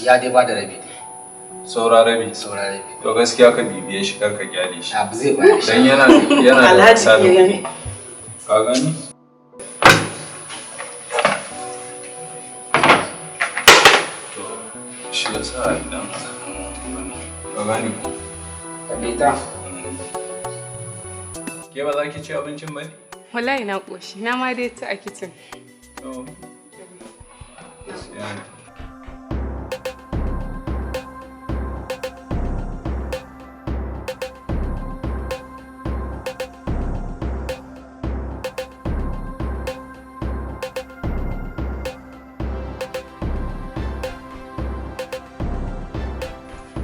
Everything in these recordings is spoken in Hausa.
Ya dai ba da rabi. Saura rabi. Saura rabi. To gaskiya ka bibiye shi, kar ka gyale shi. Abu zai bayar shi. Dan yana da Alhaji wasa da kenan. kuɗi. Ka gani? To shi yasa idan ka gani ko? Kaɗaita. Ke ba za ki ci abincin ba ne? Wallahi na ƙoshi, na ma dai ci a kicin. To. Gaskiya ne.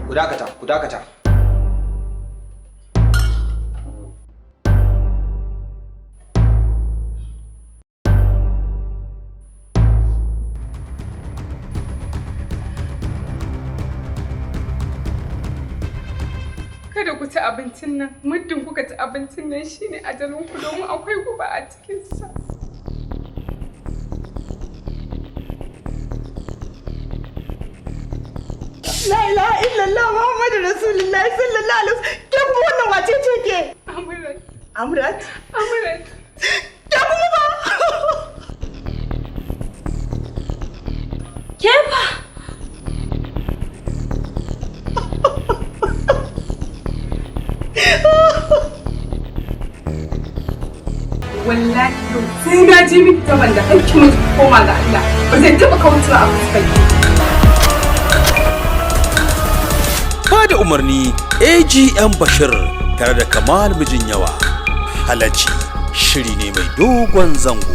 Ku dakata, ku dakata. Kada ku ci abincin nan, muddin kuka ci abincin nan shine ajalinku, domin akwai guba a cikinsa. La ilaha illallah Muhammadu Rasulullah sallallahu alaihi wasallam. Ke kuma wannan wace ce ke? Amrat. Amrat? Amrat. Ke kuma ba? Ke fa? Wallahi yau sai na ji miki taban da hakki mutu koma ga Allah. Ba zai taɓa kaucewa a fuskar ki. Ba da umarni AGM Bashir tare da Kamal Mijin Yawa. Halacci shiri ne mai dogon zango.